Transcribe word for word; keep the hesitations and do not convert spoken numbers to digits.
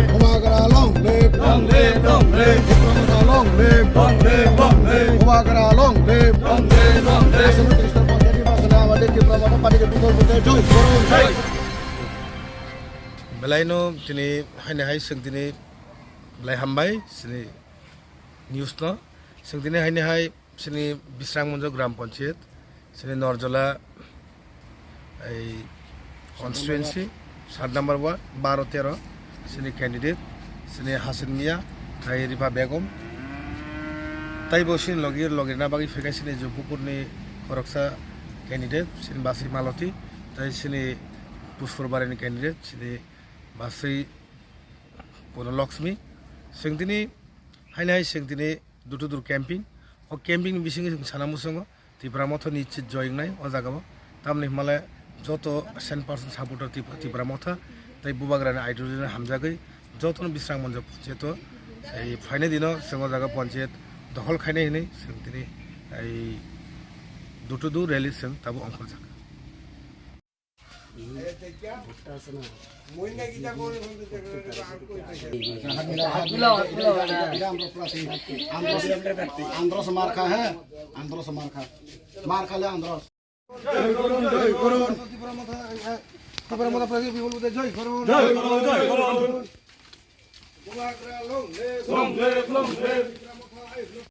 Bubagra long live. Long live, long live. Tipra Motha long live. Long live, long live. Bubagra long live. Long live, long live. Assamese Trishul Panchayat Nirbachon-e amader Tipra Motha Party-ke bukol bukol joy korun. Joy. Belaino tini haini hai chwng tini belai hambai chini news no. Chwng tini haini hai chini Bisrang Monjo Gram Panchayat, chini Norjola ei constituency, sat number ward, baro tero, chini candidate, chini Hasin Miya, tai Ripa Begum. Tai bo chini logi, logirna bagwi phaikai chini Jupukurni khoroksa candidate, chini Basi Maloti, tai chini Puskurbari ni candidate, chini Basi Bono Lakshmi. Chwng tini haini hai chwng tini door to door camping. O camping ni bisingo chwng sana muchungo Tipra Motha ni chit joy wngnai o jaga o. Tamni hwnmale joto cent percent supporter Tip-, Tipra Motha tei Bubagra ni ideology no hamjagwi jotono Bisrang Monjo Panchayat o ei phainai dino chwng o jaga panchayat dokhol khainai hwnwi chwng tini ei door to door rally chwng tabuk ongkhorjak. Andros, Andros marka, he? Andros marka. Marka le Andros. Tipra Motha, Tipra Motha Party-ke bukol bukol joy korun. Joy korun, joy korun. Bubagra long live. Long live, long live.